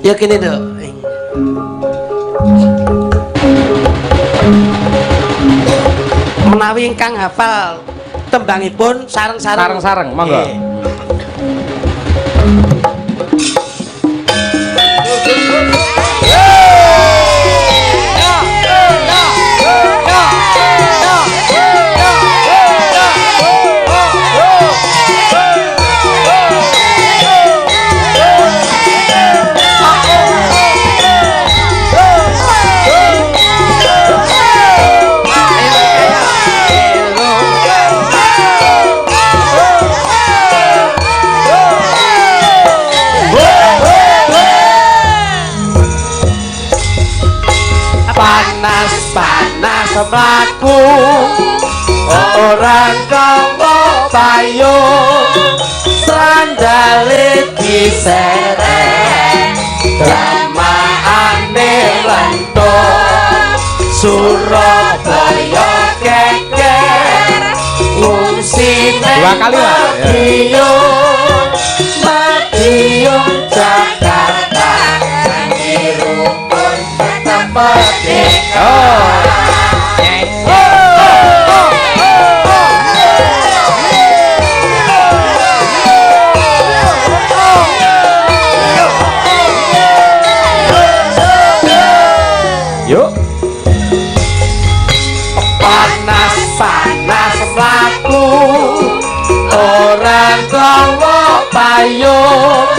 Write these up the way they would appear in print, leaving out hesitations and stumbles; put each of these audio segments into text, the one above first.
Ya kene, Nduk. Menawi ingkang hafal tembangipun sareng-sareng. Sareng-sareng, monggo. Nggih. Panas-panas mlaku ora gawa payung, sandale diseret dramaane lentung. Surabaya geger ngungsi neng Dua kali, Mas. Madiun, Madiun Jakarta, janji rukun tetep merdeka. Oh. Yuk. Panas-panas mlaku ora gawa payung,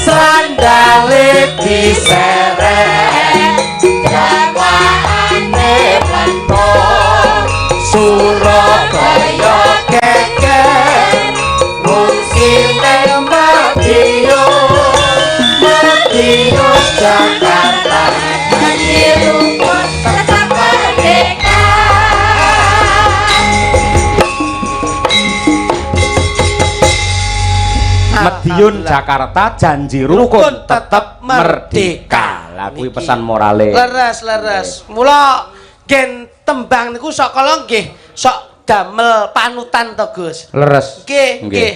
sandale diseret dramaane lentung. Surabaya geger ngungsi neng Madiun, Madiun Jakarta, janji rukun tetap merdeka. Madiun Jakarta, janji rukun tetep merdeka. Lah kuwi pesan morale. Leres, leres. Mula gen tembang niku sok kala nggih sok damel panutan to, Gus. Leres. Nggih, nggih.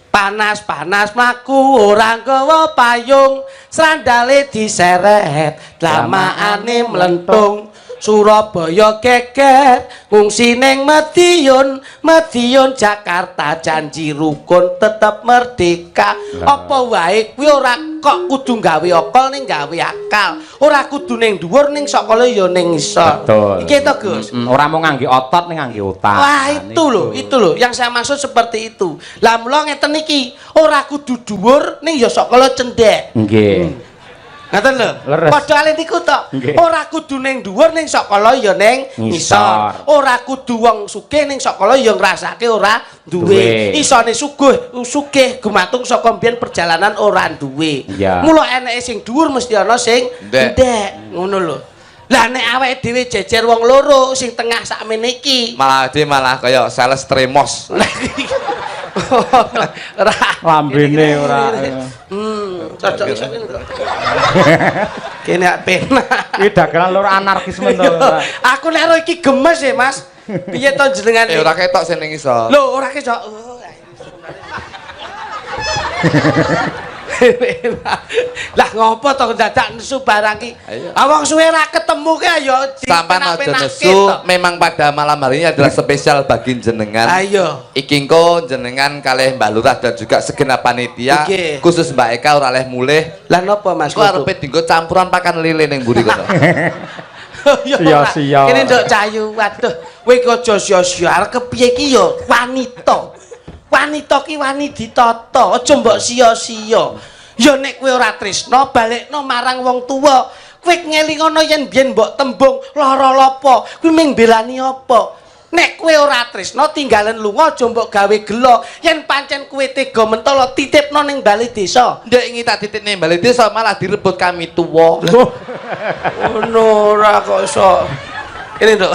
Panas-panas mlaku ora nggawa payung, sandale diseret, dlamaane mlentung. Surabaya geger ngungsi ning Madiun, Madiun Jakarta, janji rukun tetep merdeka. Apa wae kuwi ora kok kudu gawe akal ning gawe akal. Ora kudu ning dhuwur ning sakala ya ning ngisor. Betul. Iki to, Gus. Ora mau ngangge otot ning ngangge otak. Wah, itu loh, itu loh yang saya maksud seperti itu. Lah mula ngeten iki, ora kudu dhuwur ning ya sakala cendhek. Nggih. Ngoten lho. Leres. Padha ale niku to. Nggih. Ora kudu ning dhuwur ning sakala ya ning Ngisor. ngisor. Ora kudu wong sugih ning sakala ya ngrasake ora duwe. Duwe. Isone suguh sugih gumantung saka mbiyen perjalanan ora duwe. Iya. Mula eneke sing dhuwur mesti ana sing Ndek. ndek. Ngono lho. Lah nek awake dhewe jejer wong loro sing tengah sakmene iki. Malah dia malah kaya sales tremos. Ora. Lambene ora. Cocok iso kene kok. Kene ak penak. Iki dagelan loro anarkisme to. Aku nek ro iki gemes ya, Mas. Piye to jenengan? Ora ketok sing ning iso. Lho, ora ketok. Oh, lah ngopo to dadak nesu barang ki? Ayo. Ah wong suwe ra ketemu ki ayo Sampan aja dipenak-penakke nesu, to. memang pada malam hari ini adalah spesial bagi jenengan. Ayo. Iki engko jenengan kalih Mbak Lurah dan juga segenap panitia, Nggih. khusus Mbak Eka ora oleh mulih. Lah napa Mas? Engko arepe dienggo campuran pakan lele ning mburi kono. Ya ora. Sia-sia. Kene nduk Cayu, waduh, kowe iki aja sia-sia. Arep kepiye iki ya wanita. Wanita ki wani ditata, aja mbok sia-sia. Ya nek kowe ora tresna, balekno marang wong tuwa. Kowe ngelingono yen biyen mbok tembung lara lapa, kuwi mung belani apa? Nek kowe ora tresna tinggalen lunga aja mbok gawe gela. Yen pancen kowe tega mentala titipno ning bali desa. Ndek ingi tak titipne bali desa malah direbut kami tuwa. Ngono ora kok iso. Ini nduk.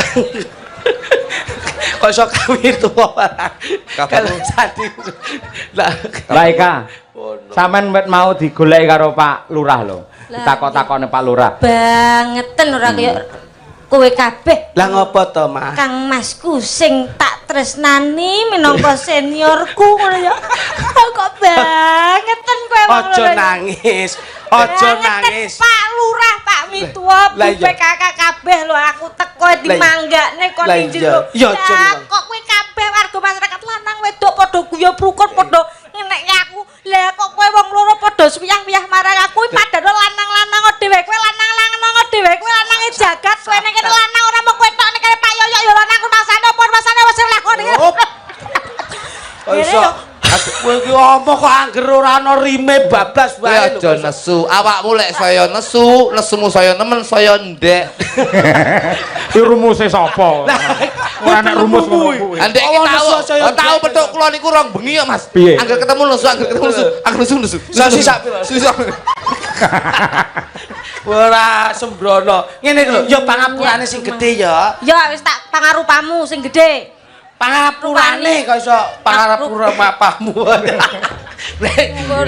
Kok iso kami tuwa barang. Kabarmu? Kalau sadi. Lah Mbak Eka, sampean wet mau digoleki karo Pak Lurah lho. Lah, Ditakok-takokne Pak Lurah. Bangeten ora kaya kowe kabeh. Lah ngopo to, Mas? Kang Masku sing tak tresnani minangka seniorku ngono ya. Kok bangeten kowe wong Aja loro. nangis. Aja nangis. Pak Lurah, Pak Mitua, Bu Lah iya. PKK kabeh lho, aku teko dimanggakne kon Lah ning iya. jero. Iya, aja Lah, nang. kok kowe kabeh warga masyarakat lanang wedok padha guyub rukun, padha ngenekke aku. Lah kok kowe wong loro padha suyah-wiyah marang aku, padahal lanang-lanang dhewe, kowe lanang-lanang dhewe, kowe lanange jagat, kowe ning kene lanang ora mung kowe tok, ning kene Pak Yoyo ya lanang, rumangsane apa rumangsane wis lakoni. Op. Kok iso? Kowe iki omong kok angger ora ana rime bablas Kowe wae lho. aja nesu. Awakmu lek saya nesu, nesumu saya nemen, saya ndek. Iki rumuse sapa? Ora nek rumus ngono kuwi. Andek iki Awak tau. nesu saya Oh, tau ndek. petuk kula niku rong bengi ya, Mas. Piye? Angger ketemu nesu, angger ketemu nesu, angger nesu nesu. Lah, sisa piro? Sisa. Ora sembrono. Ngene lho, ya pangapurane sing gedhe ya. Ya wis tak pangarupamu sing gedhe. Pangapurane kok iso pangapura mapamu.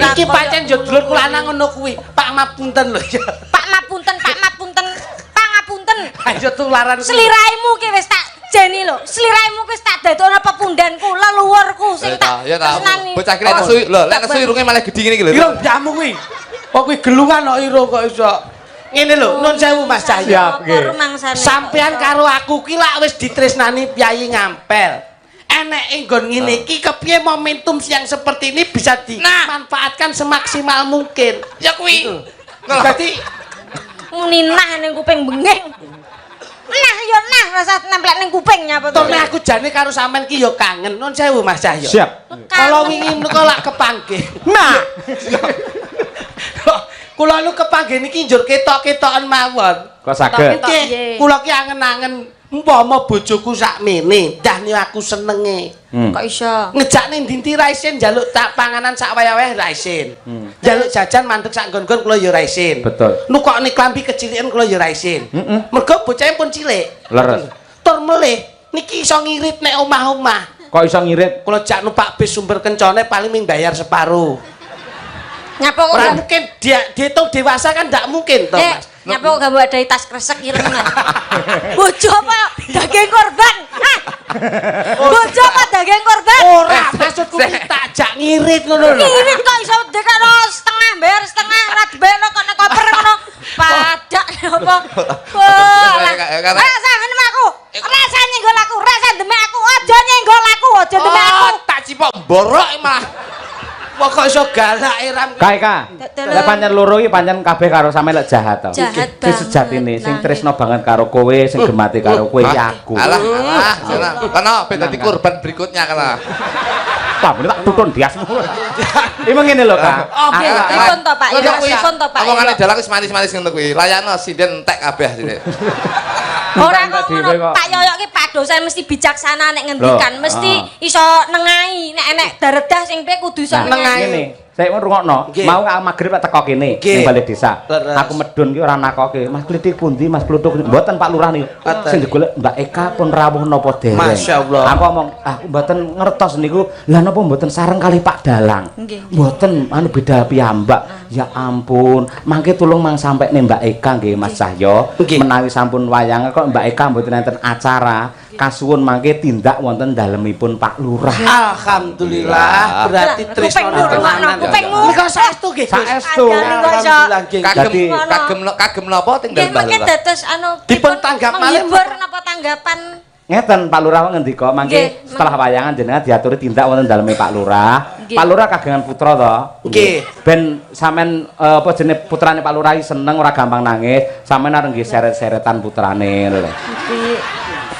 Iki pancen yo dulurku lanang ngono kuwi. Pak mapunten lho ya. Pak mapunten, Pak mapunten, pangapunten. Ayo tularan. Sliraimu ki wis tak jeni lho. Sliraimu ki wis tak dadokno pepundanku, leluhurku sing tak Ya ta. tresnani. Bocah ki lek nesu, lho, lek nesu irunge malah gedhi ngene iki lho. Irung jamu kuwi. Kok kuwi gelungan kok irung kok iso. Ngene lho, nun sewu Mas Cahyo. Siap, Apa nggih. rumangsane? Sampean karo aku ki lak wis ditresnani piyayi Ngampel. Enek nggon ngene iki kepiye momentum yang seperti ini bisa dimanfaatkan semaksimal mungkin. Ya kuwi. Gitu. Berarti Muni nah ning kuping bengeng. Nah ya nah, rasa nemplek ning kuping nyapa to. Tur nek aku jane karo sampean ki ya kangen. Nun sewu Mas Cahyo. Siap. Kalau wingi menika lak kepanggih. Nah, Kula nu kepanggih niki njur ketok-ketoken mawon. Kok saged? Ketok. Nggih, Piye? kula ki angen-angen umpama bojoku sakmene, dah ni aku senenge. Kok iso? Ngejak ning dinti ra isin, njaluk tak panganan sak wayah-wayah ra isin. Njaluk jajan mandek sak nggon-nggon kula ya ra isin. Betul. Nukokne klambi kecilikan kula ya ra isin. Mergo bocahe pun cilik. Leres. Tur melih niki iso ngirit nek omah-omah. Kok iso ngirit? Kula jak numpak bis Sumber Kencane paling ming bayar separuh. Nyapa kok Ora gak- mungkin dia dihitung dewasa kan ndak mungkin toh, Eh, Mas. nyapa kok gak mbok adai tas kresek ireng ah? Bojo apa daging korban? Hah? Bojo apa daging korban? Ora, maksudku ki tak jak ngirit ngono lho. Ngirit kok iso dekakno setengah bayar setengah ora dibayarno kok nek koper ngono. Padak apa? Wah. Rasa ngene aku. Rasa nyenggol aku, rasa demek aku. Aja nyenggol aku, aja demek aku. Oh, tak cipok borok malah. Wah kok iso galak e ram. Kae ka. Dalam- Lek pancen loro iki pancen kabeh karo sampe lek jahat to. Jahat Sing banget. sejatine sing Nah, tresno banget karo kowe, sing gemati karo kowe iki aku. Alah, alah, alah. Kono ben dadi korban berikutnya kana. Tambah tak tutun diasmu. Iki ngene lho, Kak. Oke, Aku- Pripun to, Pak? Ngono Ya, kuwi. pripun to, Pak? Omongane dalang wis manis-manis ngono kuwi. Layakno sinden entek kabeh sini. Ora Entek kok dhewe ngono, kok. Pak Yoyok ki Pak dosen mesti bijaksana nek ngendikan, Loh, mesti ah. iso nengahi nek enek daredah sing piye kudu iso Nah, nengahi. ngene, saya mau rungokno, mau aku magrib tak teko kene ning balai desa. Leres. Aku medun ki ora nakoke, Mas Klitik pundi, Mas Kluthuk. Mboten Pak Lurah niku. Ngoten. Sing digolek Mbak Eka pun rawuh napa dereng. Masya Allah. Aku ngomong, aku mboten ngertos niku. Lah napa mboten sareng kali Pak Dalang? Nggih. Mboten, anu beda piyambak. Ya ampun, mangke tulung mang sampai Mbak Eka nggih Mas Cahyo. Nggih. Menawi sampun wayang kok Mbak Eka mboten enten acara, kasuwun mangke tindak wonten dalemipun Pak Lurah. Alhamdulillah, berarti Lah, tresno kupingmu rungokno, kupingmu. Nika saestu nggih, Gus. Saestu. Padahal kok iso Alhamdulillah nggih. Kagem Dadi- kagem kagem napa tinggal Nggih Mbah mangke Lurah. dados anu Dipun tanggap malih. menghibur napa tanggapan. Ngeten Pak Lurah ngendika mangke Nggih, setelah wayangan jenengan diaturi tindak wonten daleme Pak Lurah. Nggih. Pak Lurah kagungan putra to. Nggih. Ben sampean apa jenenge putrane Pak Lurah iki seneng ora gampang nangis, sampean arep nggih seret-seretan putrane lho.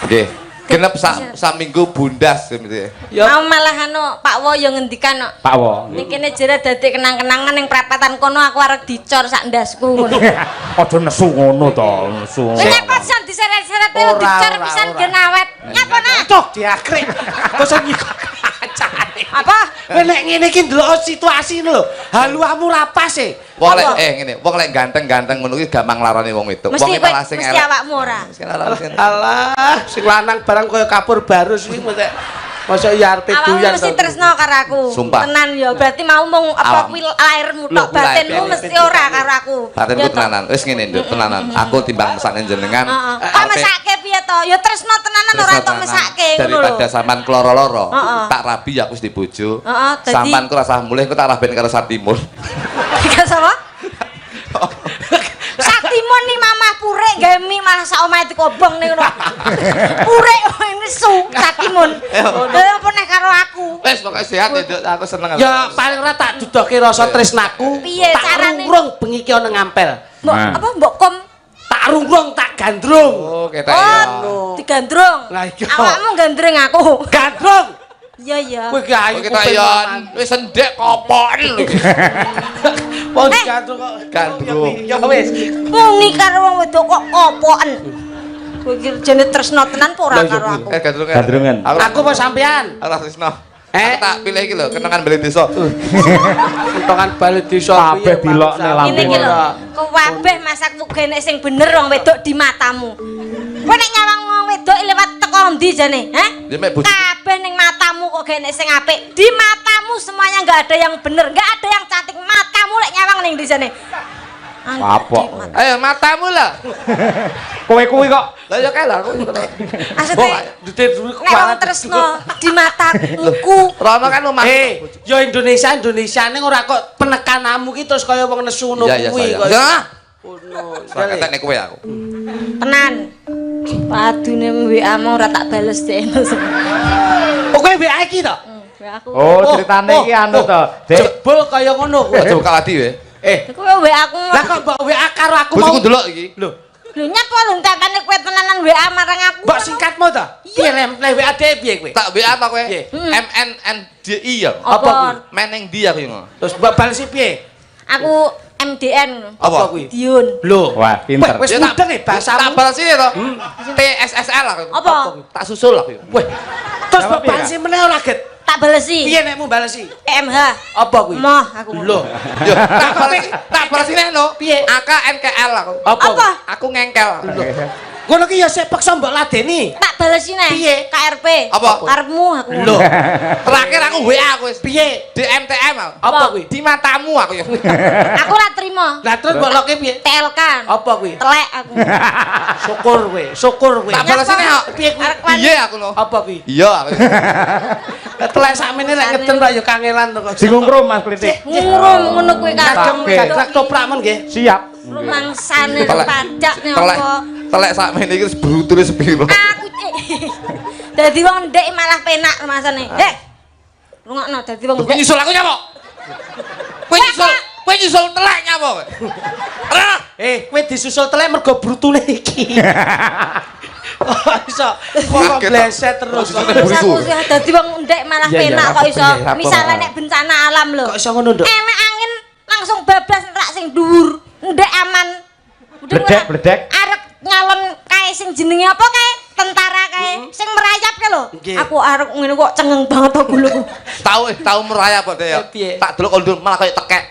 Nggih. Genep sak sak minggu bundas gitu. Ya. Mau malah anu Pak Wo ya ngendikan kok. Pak Wo. Ning kene jere dadi kenang-kenangan ning prapatan kono aku arep dicor sak ndasku ngono. Aja nesu ngono to, nesu. Lha nyapa pisan diseret-seret Ora, dicor ora, pisan ora. gen awet. Nyapa nak? Cok diakrik. Kok iso nyikok kacane. Apa? Kowe nek ngene iki ndelok situasi lho. Haluamu ra pas e. Wong lek ngene, wong lek ganteng-ganteng ngono kuwi gampang larani wong wedok. Mesti Wong kowe malah sing mesti elek. awakmu ora. Sing larani sing- Alah, sing lanang barang kaya kapur barus kuwi mesti mosok ya arepe Awakmu doyan mesti to. tresno karo aku. Sumpah. Tenan ya, berarti mau mung apa Awak- kuwi lahirmu Lho, tok, kuwi lahir, batinmu mesti ora karo aku. Batinku Ya toh? tenanan. Wis ngene, Nduk, tenanan. Aku timbang mesakne jenengan. Heeh. Kok mesake piye to? Ya tresno tenanan ora entuk mesake ngono lho. Daripada sampean kloro-loro, Heeh. tak rabi ya aku wis dibojo. Heeh, dadi- Sampean ku rasah mulih, ku tak raben karo Satimun. Digas apa? Satimun nih mamah purek gawe mie malah sak omahe dikobong ning ngono. Purek nesu Satimun. Lha apa neh karo aku? Wes pokoke sehat ya, Nduk. Aku seneng. Ya paling ora tak dudohke rasa tresnaku. Piye Tak carane? rungrung bengi ki ana ngampel. Mbok Nah. apa mbok kom? Tak rungrung tak gandrung. Oh, ketek ya. Oh, digandrung. Lah iya. Awakmu gandrung aku. Gandrung. Iya iya. Kowe ki ayu Kok ketek ya. Wis sendek kopoken lho. Wong digandrung kok. Gandrung. Ya wis. Muni karo wong wedok kok kopoken. Kowe iki jane tresno tenan apa ora Lah, iya, karo kuwi. aku? Eh gandrungan. Gandrungan. Aku apa sampean? Aku ora tresno. Eh? Aku tak pilih iki lho, kenangan bali desa. Kentongan bali desa Kabeh dilokne Ngene lambene. iki lho. Kabeh masakmu gene sing bener wong wedok di matamu. Kowe nek nyawang wong wedok lewat teko ndi jane, hah? Ya mek bojo. Kabeh ning matamu kok gene sing apik. Di matamu semuanya nggak ada yang bener, nggak ada yang cantik. Matamu lek nyawang ning ndi jane? Kapok. Ayo matamu lah. Kowe kuwi kok Lah ya kae lah aku. Maksudnya Duit nek wong tresno di mataku. Rono kan omah. Eh, yo Indonesia Indonesia ning ora kok penekananmu ki terus kaya wong nesu ngono Iya iya kuwi saya. kok. Ya. Ngono. Ora ketek nek kowe aku. Tenan. Padune WA mau ora tak bales deh. Oh, kowe WA iki to? WA aku. Oh, ceritane iki anu to. Dek, Jebul kaya ngono kowe. Aja buka ladi we. Eh, Kowe WA aku. lah kok mbok WA karo aku mau. Bojoku ndelok iki. Lho, Lho nyapa lho entekane kowe tenanan WA marang aku. mbok singkatmu to? Piye le WA dhewe piye kowe? Tak WA ta kowe? Piye? M N N D I ya. Apa kuwi? Meneng ndi aku ngono. Terus mbok balesi piye? Aku MDN ngono. Apa? kuwi? Diun. Lho. Wah, pinter. Weh, wis Ya, tak- mudeng e bahasamu. Tak balesi to. T S S L aku. Apa? Tak susul aku. Weh. Terus Jawab mbok piye, balesi meneh ora get. Tak balesi. Piye nekmu balesi? EMH. Apa kuwi? Moh aku. Lho. Yo, tak balesi, tak balesi neh no. Piye? A K N K L aku. Apa? Apa? Aku ngengkel. Ngono ki ya sik peksa mbok ladeni. Tak balesi neh. Piye? KRP. Apa? Karepmu aku. Lho, Terakhir aku WA aku wis. piye? D M T M aku. Apa kuwi? Di matamu aku ya. Aku ora trimo. Lah terus mbok loke piye? TLK. Apa kuwi? Telek aku. Syukur kowe, syukur kowe. Tak balesi neh kok. Piye kuwi? Arek wani. Piye aku no? Apa kuwi? Iya aku. Telek sakmene lek ngeden ra ya kangelan to kok. Dingungrum Mas Klitik. Ngurung ngono kuwi Kagem Oke. gagrak toprak men nggih. Siap. Rumangsane Telek. pajak nih Telek. apa. Telek sakmene iki wis brutule sepiro. Aku dadi wong ndek malah penak rumangsane. Heh. Rungokno dadi wong Kowe ndek. nyusul aku nyapa? Kowe nyusul, kowe nyusul telek nyapa kowe? Ora. Eh, kowe disusul telek mergo brutule iki. Kok iso kok Kaget, bleset terus. Kok Terus aku sih dadi wong ndek malah Iya, iya, penak kok iso. apa, apa. Misale nek bencana alam lho. Kok iso ngono, Nduk? Enek angin langsung bablas rak sing dhuwur. Ndek aman. Udah Bledek, ora. bledek. Arek nyalon kae sing jenenge apa kae? Tentara kae sing merayap kae lho. Nggih. Aku arek ngene kok cengeng banget to guluku. Tahu tahu merayap kok ya. Eh, piye? Tak delok kondur malah kayak tekek.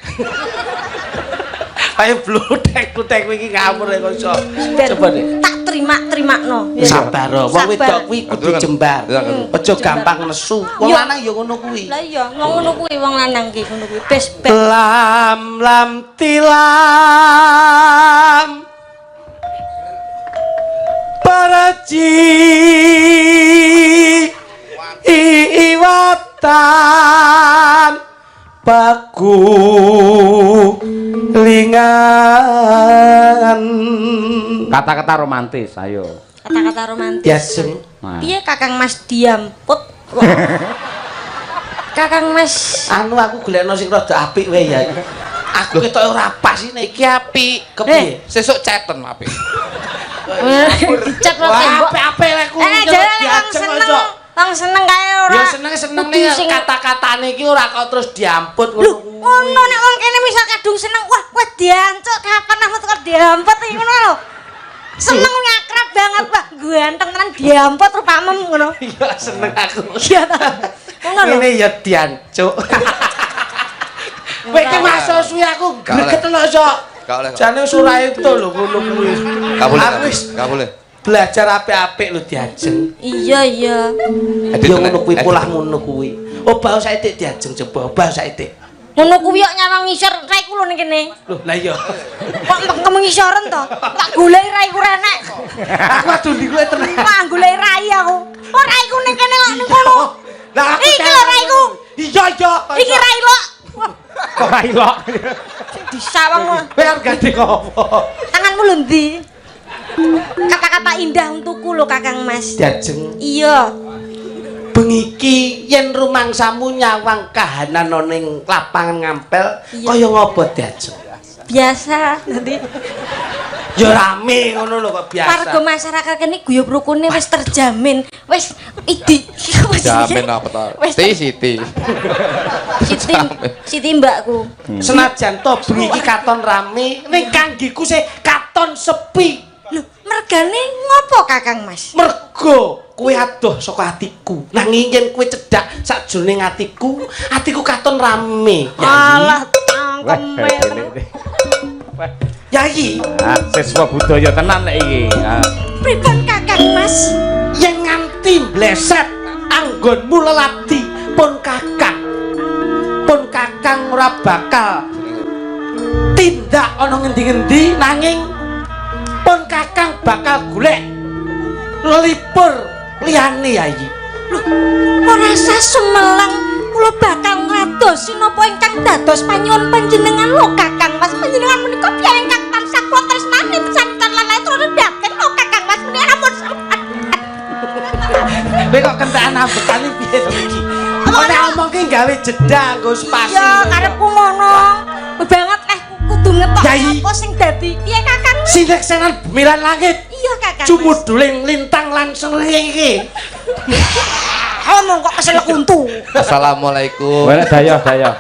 Ayo blutek-blutek kowe iki ngawur ya kok iso. Ben, Coba deh. Tak terima-terimakno. Ya. Sabar, wong Sabar. wedok kuwi kudu jembar. Aja gampang nesu. Wong Iya. lanang ya ngono kuwi. Lah iya, wong ngono kuwi wong lanang ki ngono kuwi. Bes ben. Lam lam tilam Paraji iwatan paku lingan. Kata-kata romantis, ayo. Kata-kata romantis. Diajeng. Nah. Piye Kakang Mas diamput? Kakang Mas Anu aku golekno sing rada apik wae ya. Aku ketoke ora pas iki nek Iki apik. kepiye? Sesuk ceten apik. dicat Wah, tembok. apik-apik lek ku. Eh, jare wong seneng, wong seneng kae ora. Ya seneng-seneng Kudu nih sing- kata-katane iki ora kok terus diamput Lho, ngono kuwi. ngono nek wong kene misal kadung seneng, wah kowe diancuk kapan aku kok diamput iki ngono lho. Seneng akrab banget, Pak. Ganteng tenan diamput rupamem ngono. Iya seneng aku. Iya ta. Ngono lho. Ngene ya diancuk. Kowe iki masuk suwi aku Gak oleh. greget lho, Cok. Gak oleh, kok. Jane wis ora itu lho ngono kuwi. Gak boleh. Aku wis Gak boleh. belajar apik-apik lho diajeng. Iya, iya. Edit Ya telek. ngono kuwi Edit. polah ngono kuwi. Obah saiki diajeng coba, obah saiki. Ngono kuwi kok nyawang ngisor raiku lho ning kene. Loh, lah iya. Kok mengkem ngisoren to? Tak goleki raiku renek. Aku aduh ndi kuwi tenan. Wah, goleki rai aku. Oh, raiku ning kene kok ning kono. Lah aku Iki lho raiku. Iya, iya. Iki rai lo. Kok ora ilok. Sing disawang. Kowe arep gandeng apa? Tanganmu lho ndi? Kata-kata indah untukku lho, Kakang Mas. Diajeng. Iya. Bengi iki yen rumangsamu nyawang kahanan ana ning lapangan Ngampel kaya ngopo, Diajeng? Biasa nanti. Ya rame ngono lho kok biasa. Warga masyarakat kene guyub rukune wis terjamin. Wis idi. Jamin apa to? Wis Ti Siti. Siti, Siti mbakku. Senajan to bengi iki katon rame, ning kanggiku sih katon sepi. Lho, mergane ngopo, Kakang Mas? Mergo kowe adoh saka atiku. Nanging yen kowe cedhak sakjroning atiku, atiku katon rame. Yayi. Alah, cangkeme. Yayi, Ah, siswa budaya tenan nek iki. Ah. Pripun, Kakang Mas? Yen nganti mbleset anggonmu leladi pun kakang. Pun kakang ora bakal tindak ana ngendi-ngendi, nanging pun kakang bakal golek lelipur liyane, Yayi. Lho, ora sah sumelang, kula bakal ngladosi napa ingkang dados panyuwun panjenengan lho, Kakang Mas. Panjenengan menika piyambak ingkang tansah kula tresnani santen lan turun yakin lho, Kakang Mas, menika ampun sampeyan. Kowe kok kentekan ambekane piye to iki? Ora omong ki gawe jeda nggo spasi. Iya, karepku ngono. Banget leh kudu ngetok Yai. apa sing dadi. Piye, Kakang Mas? Sineksenan bumi lan langit. Iya, Kakang Mas. Sumuduling lintang lan srengenge. Ngomong kok kesel kuntu. Assalamualaikum. Wah, dayoh, dayoh.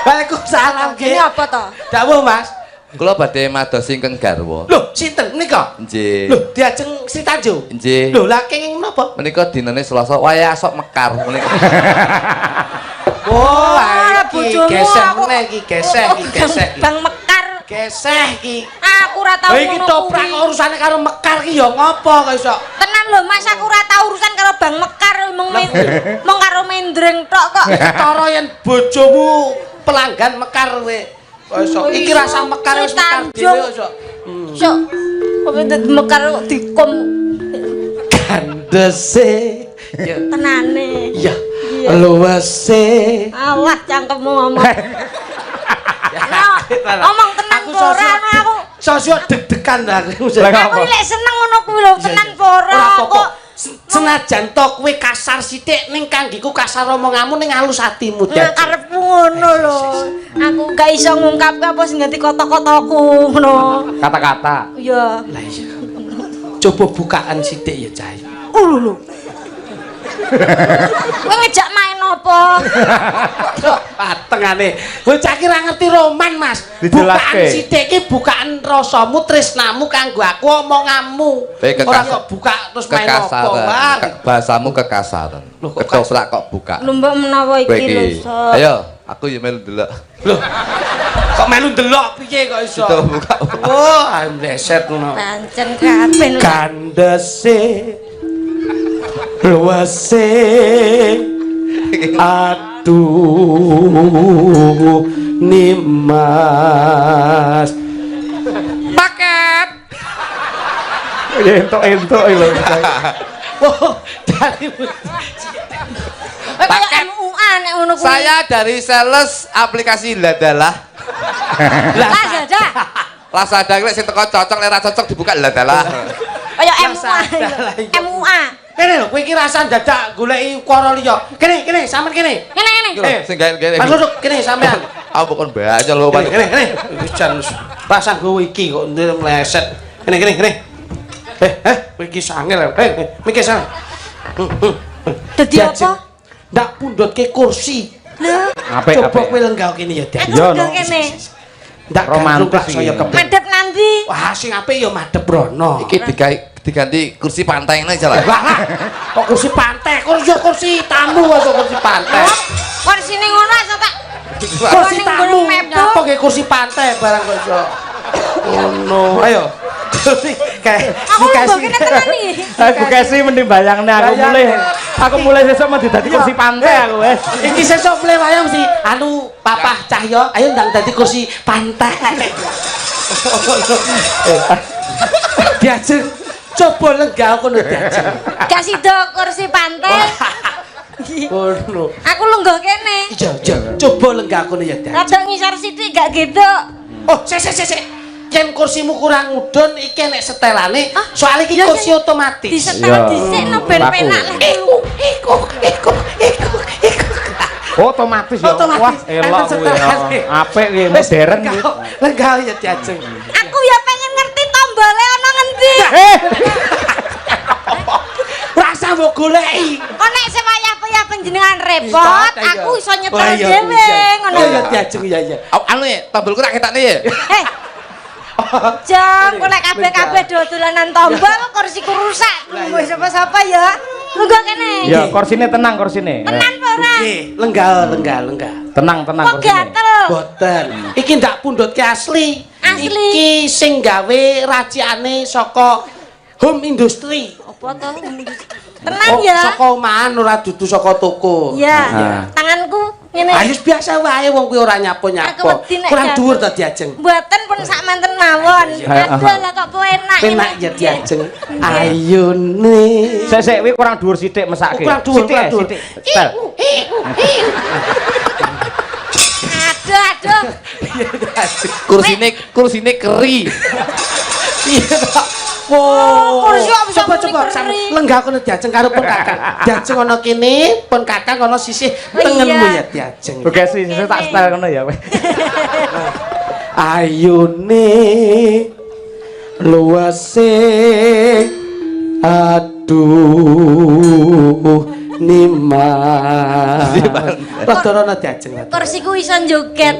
Waalaikumsalam nggih. Ini apa to? Dawuh, Mas. Kula badhe madosi ingkang garwa. Lho, sinten menika? Nggih. Lho, diajeng Sri Tanjung. Nggih. Lho, lah kenging menapa? Menika dinane Selasa, wayah sok mekar menika. Oh, Ah, iki bojomu geseh aku. meneh iki, geseh iki, geseh iki. Bang mekar. Geseh iki. Aku ora tau Lha iki ngono toprak kuwi. urusane karo mekar ki ya ngopo kok iso? Tenan lho, Mas, aku ora tau urusan karo Bang Mekar, mung mung karo mendreng tok kok. Ketara yen bojomu pelanggan mekar kowe. Kok iso? Iki rasa mekar wis mekar dhewe kok iso. Sok. Kok dadi mekar kok dikom Kandese. Ya. Tenane. Ya. Luwese. Alah, cangkemmu ngomong. Nah, ngomong tenang Aku apa ora sosok aku. Sosok deg-degan aku. Lah, Aku apa? lek seneng ngono kuwi lho, tenan apa ora Ora apa-apa. kok. Senajan to kowe kasar sithik, ning kanggiku kasar omonganmu ning alus atimu. Nah, karepku ngono lho. Aku gak iso ngungkapke apa sing dadi kata-kataku ngono. Kata-kata. Iya. Lah iya. Coba bukaan sithik ya, Cah. Lho lho. Kowe ngejak main apa? Patengane. Bocah ki ra ngerti roman, Mas. Dijelaske. Bukaan sithik ki bukaan rasamu, tresnamu kanggo aku, omonganmu. Baik, Ora kok buka terus main apa, Kekasaran. Bang. Bahasamu kekasaran. Loh, kok Ketoprak kok buka. Lho, mbok menawa Kowe iki lho, iki. Sok. Ayo, aku ya melu ndelok. Loh. Kok melu ndelok piye kok iso? Itu buka. Oh, mleset ngono. Pancen kabeh lho. Kandese luwese, aduh nimas, paket. Ya entuk-entuk lho. Oh, dari Kowe kaya MUA nek ngono kuwi. Saya dari sales aplikasi Ladalah. Lazada. Lazada lek sing teko cocok, lek ra cocok dibuka Ladalah. Kaya MUA. Lazada lah iya. MUA. Kene lho, kowe iki rasah dadak goleki ukara liya. Kene, kene, sampean kene. Ngene ngene. Iki lho, sing gawe-gawe. Mas Luduk, kene sampean. Aku kon banyak lho, Kene, kene, kene. Wis jan rasah nggowo iki kok meleset. Kene, kene, kene. Eh, eh, kowe iki sangel. Eh, eh, mikir sana. Dadi apa? Ndak pundhutke kursi. Lho, Apik, Coba apik. kowe lenggah kene ya, Dan. aku Iya, lenggah no. kene. Ndak Romantis gandrung saya iki. kepet. Madhep nanti. Wah, sing apik ya madhep rono. Iki digawe diganti kursi pantai ngene aja lah. Lah, lah, kok kursi pantai, kursi kursi tamu kok kursi pantai. Kursine ngono asa tak Kursi ning tamu Gunung Mebel. nyapa nggih kursi pantai barang kok iso. Ngono. Ayo. Kursi kayak Aku lho kene tenan iki. Eh, Bu Kesi mending bayangne aku Bayang. mulai. Aku mulai sesuk mau dadi kursi pantai aku wis. Iki sesuk mulai wayang mesti anu Papah Cahyo, ayo ndang dadi kursi pantai. Diajeng coba lenggah kono, diajeng. Gak sida kursi pantai. Ngono. Aku lenggah kene. Iya, iya. Coba lenggah kono ya, Diajeng. Rada ngisor sithik gak gitu. Oh, sik sik sik sik. Yen kursimu kurang mudhun iki nek setelane, soalnya iki Iya, kursi iya. otomatis. Disetel Iya. dhisik no ben Laku. penak lah. Iku, iku, iku, iku, iku. Otomatis ya. Otomatis. Wah, elok Enten kuwi ya. setelane. Apik kuwi Wis, modern kuwi. Lenggah ya Diajeng. Aku ya pengen ngerti tombole ana ngendi. Eh, Rasa mbok goleki. Kok nek sewayah-wayah panjenengan repot, aku iso nyetel Oh, iya, dhewe iya. ngono. Oh iya Diajeng iya iya. Anu ya, tombolku tak ketokne ya. Eh. Jam, kok nek kabeh-kabeh do dolanan tombol, kursiku rusak. Mbok sapa-sapa ya. Lungguh kene. Ya, korsine tenang korsine. Tenan apa ora? Nggih, lenggah lenggah lenggah. Tenang, tenang Kok korsine. gatel? Boten. Iki ndak pundhutke asli. Asli. Iki sing gawe racikane saka home industry. Apa to? Tenan Oh, ya. Saka omahan ora dudu saka toko. Ya. Ah. Tanganku ngene. Ayo biasa wae wong kuwi ora Aku nyapo-nyapo. wedi nek Kurang jatuh. dhuwur to Diajeng. Mboten pun sak manten mawon. Iya. Aduh lah kok enak. Penak ya Diajeng. Ayune. Sik sik kuwi kurang dhuwur sithik mesake. Oh, kurang dhuwur, Sithik, kurang dhuwur. sithik. Setel. Aduh aduh. Iya Diajeng. Kursine keri. Iya Pak. Wow. Oh, kursi kok bisa Coba muni coba keri. lenggah kono Diajeng karo pun kakang. Diajeng ana kene, pun kakang ana sisih Oh, tengenmu iya. ya Diajeng. Oke, sih, sih, tak setel ngono ya. Ayune luwese aduh nimas. Rada rono Diajeng. Rada. Kursiku iso joget.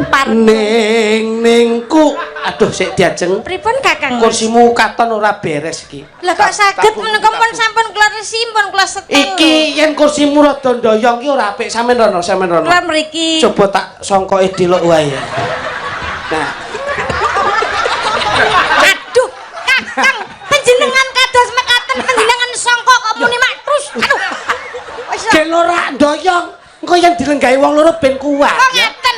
Par. Ning ningku aduh sik Diajeng. Pripun Kakang? Kursimu katon ora beres iki. Lah kok saged menika pun sampun kula resi pun kula setel. Iki yen kursimu rada ndoyong ki ora apik, sampean rono, sampean rono. Kula mriki. Coba tak songkoke delok wae ya. Nah, Aduh, Kakang, panjenengan kados mekaten panjenengan sangka kok muni mak terus. Aduh. Wis lah, ben ora ndoyong, engko yen dilenggahi wong loro ben kuat. kok ngeten.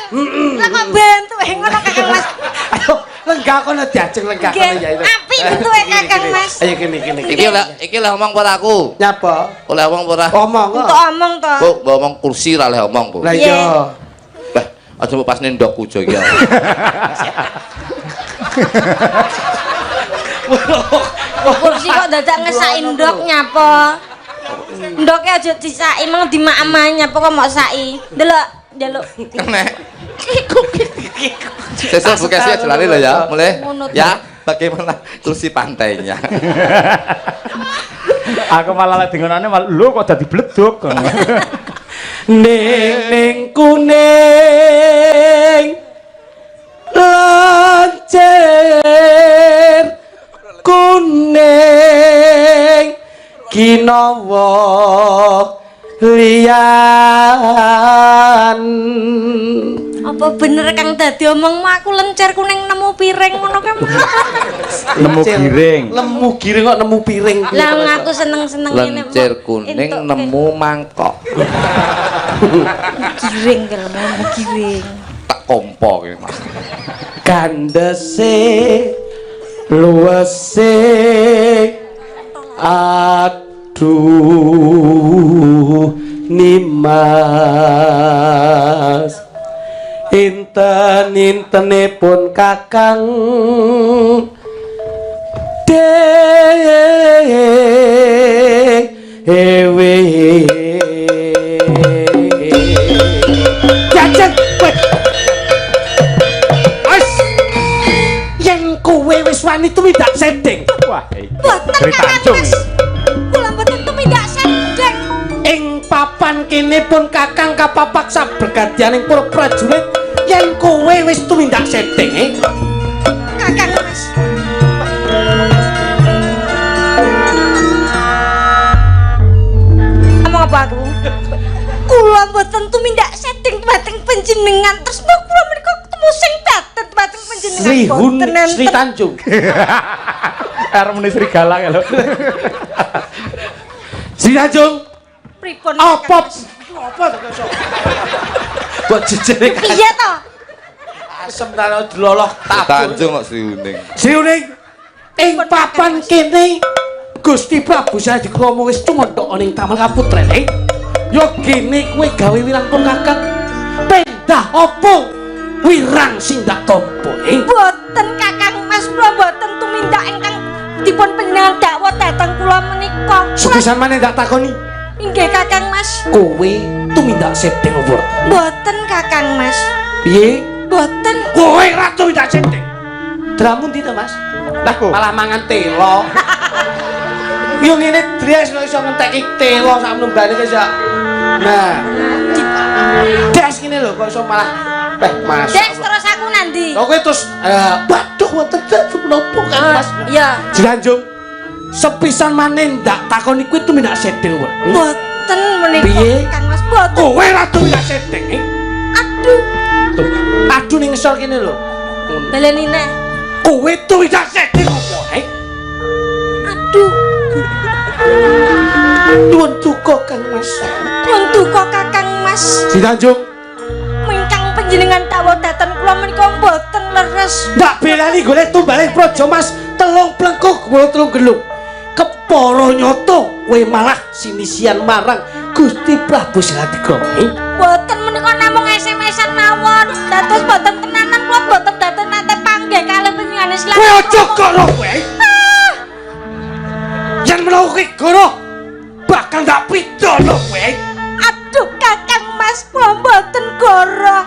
Lah kok bentuke ngono Kakang Mas. Ayo, lenggah kono Diajeng, lenggah kono ya. Nggih, apik bentuke Kakang Mas. Ayo kene kene. Iki oleh omong ora aku? Nyapa? Oleh omong ora? Omong. Untuk omong to. Bu, mbok omong kursi ra oleh omong, Bu. Lah iya. Lah, aja mbok pas nendok kujo iki. Kursi kok dadak ngesaki ndok nyapa. Ndoke aja disaki meng dimaem nyapa kok mok saki. Delok, njaluk. Nek. Sesuk Bu Kesi aja lali lho ya, mulai. Ya, bagaimana kursi pantainya? Aku malah lagi ngonane malah lho kok dadi bleduk. Ning ning kuning lancir kuning kinawa liyan. Apa bener Kang dadi omongmu aku lencer kuning nemu piring ngono kae. Nemu giring. Lemu giring kok nemu piring. Lah aku seneng-seneng ngene. Lencer kuning nemu mangkok. Giring kalau nemu giring. Tak kompo iki, Mas. Kandese luwese aduh nimas inten intenipun kakang dewe. Diajeng kowe. Wis yen kowe wis wani tumindak sedeng. Wah, iki. Mboten Sri Kakang Tanjung. Mas. Kula mboten tumindak sedeng. Ing papan kene pun kakang kapapak sabregadianing para prajurit yen kowe wis tumindak sedeng. Kakang Mas. Ngomong apa aku? Kula mboten tumindak sedeng dumateng panjenengan. Terus kula menika ketemu sing baten dumateng panjenengan. Sri Hun Boten enten. Sri Tanjung. Arep muni serigala ya lho. Sri Tanjung. Pripun? Apa? Kakang Mas? Apa to kok? Mbok jejere Piye to? asem ta diloloh tabur. Tanjung kok Sri Uning. Sri Uning ing papan kene Gusti Prabu Sajikrama wis tumandha ning Taman Kaputren. Yo gene kowe gawe wirang kok Kakang. Pendah apa wirang sing dak tampa? Boten Kakang Mas, kula boten tumindak ingkang dipun panjenengan dakwa dhateng kula menika. Sepisan maneh ndak takoni. Inggih Kakang Mas. Kowe tumindak sedeng apa? Boten Kakang Mas. Piye? Boten. Kowe ora tumindak sedeng. Dramu ndi to, Mas? Lah malah mangan telo. Yo ngene dres kok iso ngenteki telo sak mlumbane kok iso. Nah, des ngene lho kok iso malah Mas. Des terus aku nandi. Lho kowe terus waduh wonten menapa Kang Mas? Iya. Dilanjung. Sepisan maneh ndak takoni kowe tumindak sedeng ora? Boten menika Kang Mas, boten. Kowe ora tumindak sedeng. Aduh. Tuh, aduh ning ngesor kene lho. Baleni neh. Kowe tumindak sedeng apa? Aduh. Nuwun duka Kang Mas. Nuwun duka Kakang Mas. Dilanjung. Mingkang panjenengan dawuh dhateng kula menika mboten leres. Ndak belani golek tumbale praja Mas, telung plengkuk wolu telung gelung. Kepara nyata kowe malah sinisian marang Gusti Prabu Siladikrama. Mboten menika namung SMS-an mawon. Dados mboten tenanan kula mboten dados nate panggih kalih panjenengan Siladikrama. Kowe aja goro kowe. Yen menawa kowe goro bakal ndak pidana kowe. Aduh Kakang Mas, kula mboten goro.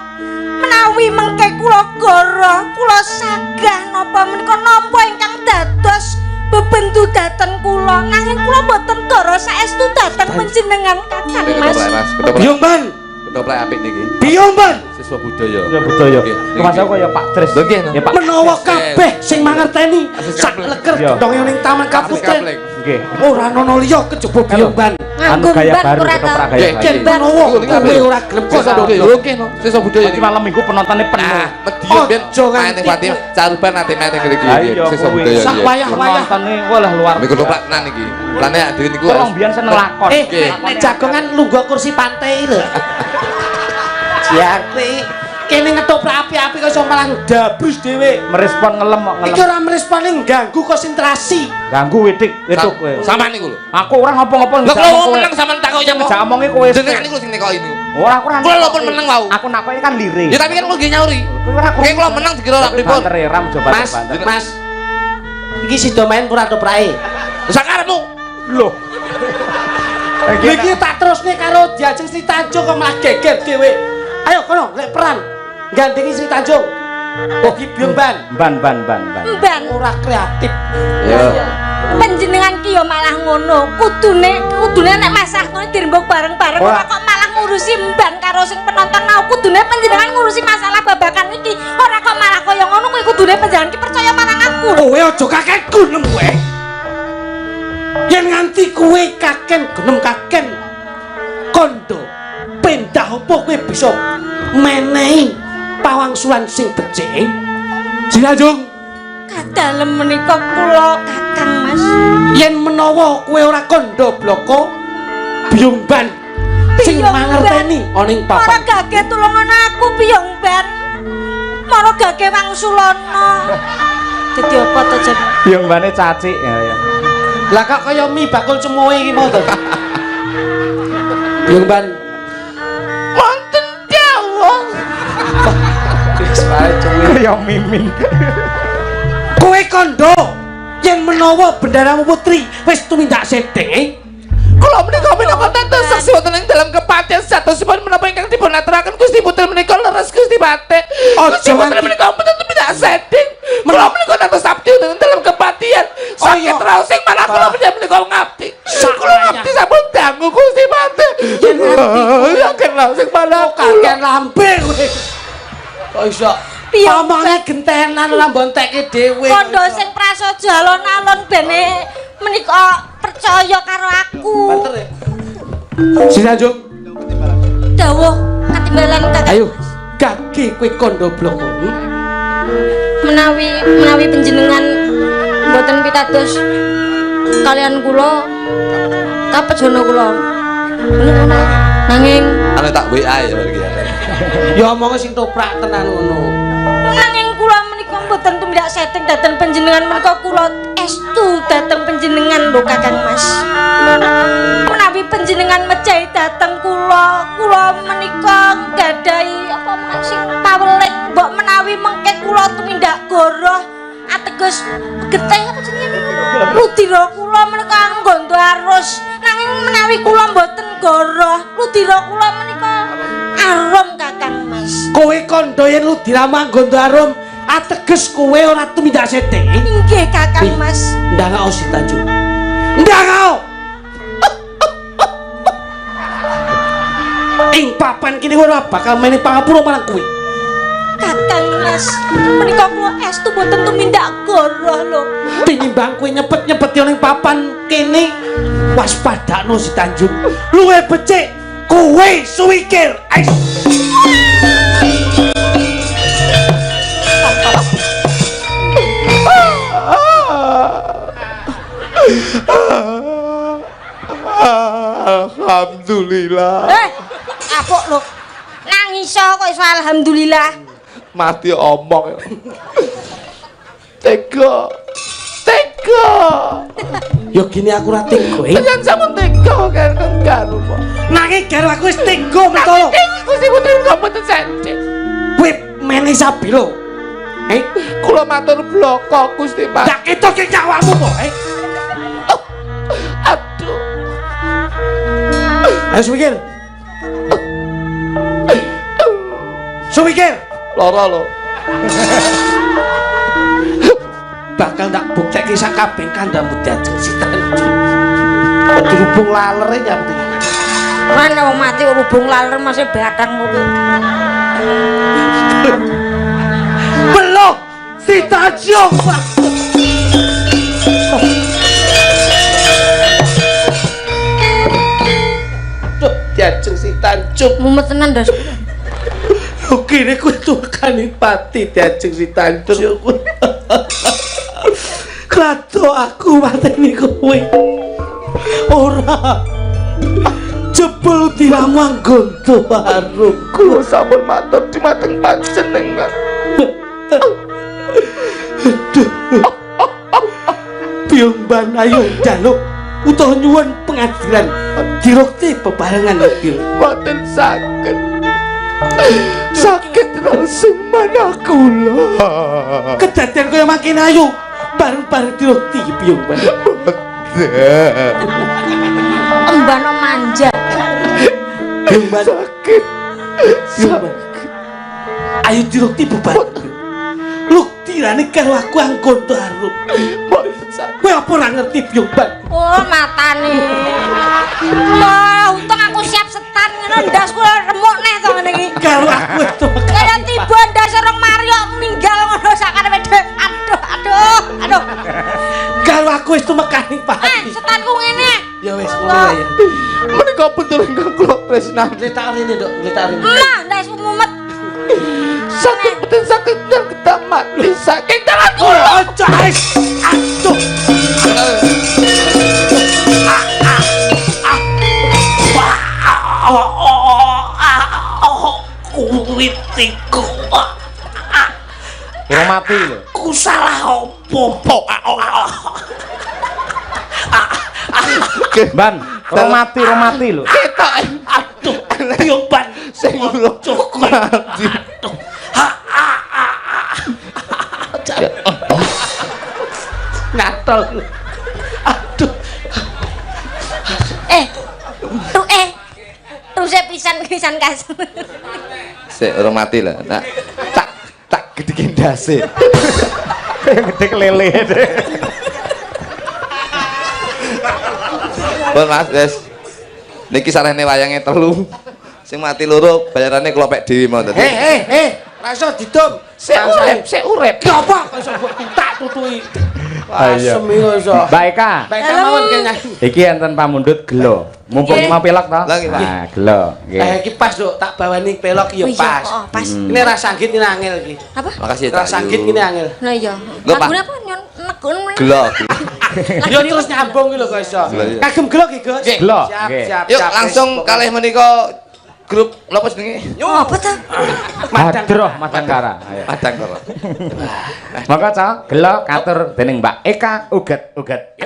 Menawi mengke kula goro, kula sagah napa menika nampa ingkang dados bebendu dhateng kula. Nanging kula mboten goro saestu dhateng panjenengan Kakang Mas. Biyung Ban. Ketoprak apik niki. Biyung Ban. Siswa budaya. Siswa budaya. Mas aku kaya Pak Tris. Ya Pak. Menawa kabeh sing mangerteni sak leker gentonge ning Taman Kaputren. Nggih. Ora ana liya kejaba Biyung Ban. Anu gaya baru, ketoprak gaya baru. Menawa kowe ora gelem kok oke no. Siswa budaya iki malam minggu penontonnya penuh. Mediun ben main ning Pati Caruban nate main ning iki siswa budaya. Sak wayah-wayah penuntone walah luar. Niku ketoprak tenan iki. Plane dhewe niku. Wong biyen seneng lakon. Nek jagongan lungguh kursi pantai lho. Jati kene ngetoprak api-api kok iso malah ndabrus dhewe. Merespon ngelem kok ngelem. Iki ora merespone ganggu konsentrasi. Ganggu widik, wedok kowe. Sampean niku lho. Aku ora ngopo-ngopo. Lha kula meneng sampean takoki nyapa? Jak omongi kowe. Jenengan niku sing nekoki niku. Ora aku ora. Kula lho pun meneng wau. Aku nakoki kan lire. Ya tapi kan kula nggih nyauri. Nggih kula meneng dikira lak pripun. Banter ram coba Mas, Mas. Iki sida main ora toprake. Sakarepmu. Lho. Iki tak terusne karo Diajeng Sri Tanjung kok malah geger dhewe. Ayo kono lek peran gandingi Sri Tanjung. Ogi Biyung Ban. Ban ban ban ban. Ban ora kreatif. Iya. Panjenengan ki ya malah ngono. Kudune kudune nek masalah ngono dirembug bareng-bareng ora kok malah ngurusi mban karo sing penonton mau. Kudune panjenengan ngurusi masalah babakan iki. Ora kok malah kaya ngono kuwi kudune panjenengan ki percaya marang aku. Kowe aja kaken gunem kowe. Yen nganti kowe kaken gunem kaken kondo pendah apa kowe bisa menehi pawangsulan sing becik. Jinajung kadalem menika kula Kakang Mas. Yen menawa kowe ora kandha bloko Biyung Ban sing mangerteni ana ing papan. Ora gage tulungan aku Biyung Ban. Mara gage wangsulana. Dadi apa to jen? Biyung Bane cacik ya ya. Lah kok kaya mie bakul cemoe iki mau to. Biyung Ban wonten dawuh. Kaya mimin. Kowe kandha yen menawa bendaramu putri wis tumindak sedeng. Kula menika minangka dados saksi wonten ing dalem kepatihan satosipun menapa ingkang dipun aturaken Gusti Putri menika leres Gusti Patih. Gusti Putri menika mboten tumindak sedeng. Kula menika dados abdi wonten ing dalem kepatihan. Sakit raos sing malah kula menika ngabdi. Kula ngabdi sampun dangu Gusti Patih. Yen nganti yakin raos sing malah kaken lambe kowe. Kok iso omonge gentenan ora mbontekke dhewe. Kondo sing prasaja alon-alon bene menika percaya karo aku. Banter ya. Sinanjung. Dawuh katimbalan Kakang. Ayo, gage kowe kondo bloko. Menawi menawi panjenengan mboten pitados kalian kula kapejana kula. Nanging ane tak WA ya iki ya. Ya omonge sing toprak tenan ngono. Nanging kula menika mboten tumindak setting dhateng panjenengan menika kula estu dhateng panjenengan lho Kakang Mas. Menawi menawi panjenengan mejahi dhateng kula, kula menika nggadahi apa sing paweling mbok menawi mengke kula tumindak goroh ateges getih apa jenenge ludira kula menika nggondo arus. Nanging menawi kula mboten goroh, ludira kula menika arum Kakang Mas. Kowe kandha yen ludiramu nggondo arum ateges kowe ora tumindak sete. Inggih Kakang Mas. Ndangao Si Tanjung. Ndangao. Ing papan kene ora bakal mene pangapura marang kowe. Kakang Mas, menika kula estu mboten tumindak goroh lho. Tinimbang kowe nyepet-nyepeti ning papan kene, waspadakno Si Tanjung. Luwe becik kowe suwikir. Ais. Alhamdulillah. Apuk lho. Nangis kok iso alhamdulillah. Mati omong. Tega. Tega. Ya gini aku ora tega. Tenan sampun tega kan karo. Nanging karo aku wis tega mentolo. Gusti Putri kok mboten sendhek. Kowe mene sabilo. Kula matur bloko Gusti Pak. Tak ketoke nyawamu po, Aduh. Ayo suwikir. Suwikir. Lara lho. Bakal tak buktekke sak kabeh kandhamu diajeng Si Tanjung. Dirubung lalere nyampe. Mana wong mati rubung laler masih batang kuwi. Belok Si Tanjung. Duh, diajeng Si Tanjung. Mumet tenan ndas. Kene kuwi tukane pati diajeng Si Tanjung. Klato aku mateni kowe. Ora. Jebul diramu anggonto arum. Kula sampun matur dumateng panjenengan. Aduh. Biyung ayo njaluk utawa nyuwun pengadilan dirukti bebarengan iki. Mboten saged. Sakit langsung mana kula. Kedadian kaya makin ayu bareng-bareng dirukti Biyung Ban. Embano manja. Biyung Ban sakit. Biyung Ban. Ayo dirukti bebareng. Luktirane karo aku anggonto arum. Kowe apa ora ngerti Biyung Ban? Oh matane. Wah, untung aku siap setan ngono ndasku remuk neh to ngene iki. Karo aku itu. Kaya tiba ndas rong mari kok ninggal ngono sakarepe dhewe. Aduh, aduh, aduh. Karo aku wis tumekaning pati. Setanku ngene. Ya wis ngono wae ya. Menika betul ingkang kula tresnani. Gletak rene, Nduk, gletak rene. Mah, ndasku mumet. Sakit betul sakit dan kita mati sakit tangan kula. Aja wis. Aduh. Kuwitiku. Urung mati lho. Ku salah opo? Ban, urung mati lho. Ketok. Aduh, Biyung Ban sing cukup. Aduh. Nyatol. Aduh. Terus pisan-pisan kas. Sik urung mati lho. Nak tak gedhekin ndase. Gede lele. Pun Mas, wis. Niki sarehne wayange 3. Sing mati loro bayarane kula pek dhewe mau dadi. Ra iso didum. Sik urip, sik urip. Ki apa kok iso tak tutuki. Asem iki iso. Mbak Eka. Mbak Eka mawon kene. Iki enten pamundhut gelo. Mumpung mau pelok to? Nah, gelo. Nggih. Iki pas, Duk, tak bawani pelok ya pas. Oh, pas. Ini ra sanggit ini angel iki. Apa? Makasih ya. Ra sanggit ini angel. Lah iya. Lagune apa nyon negun. Gelo. Yo terus nyambung iki lho kok iso. Kagem gelo iki, Gus. Gelo. Siap, siap. Yuk langsung kalih menika grup napa jenenge? Yo apa ta? Madroh Madangkara. Ayo. Madangkara. Monggo, Cok, gelo katur dening Mbak Eka uget-uget.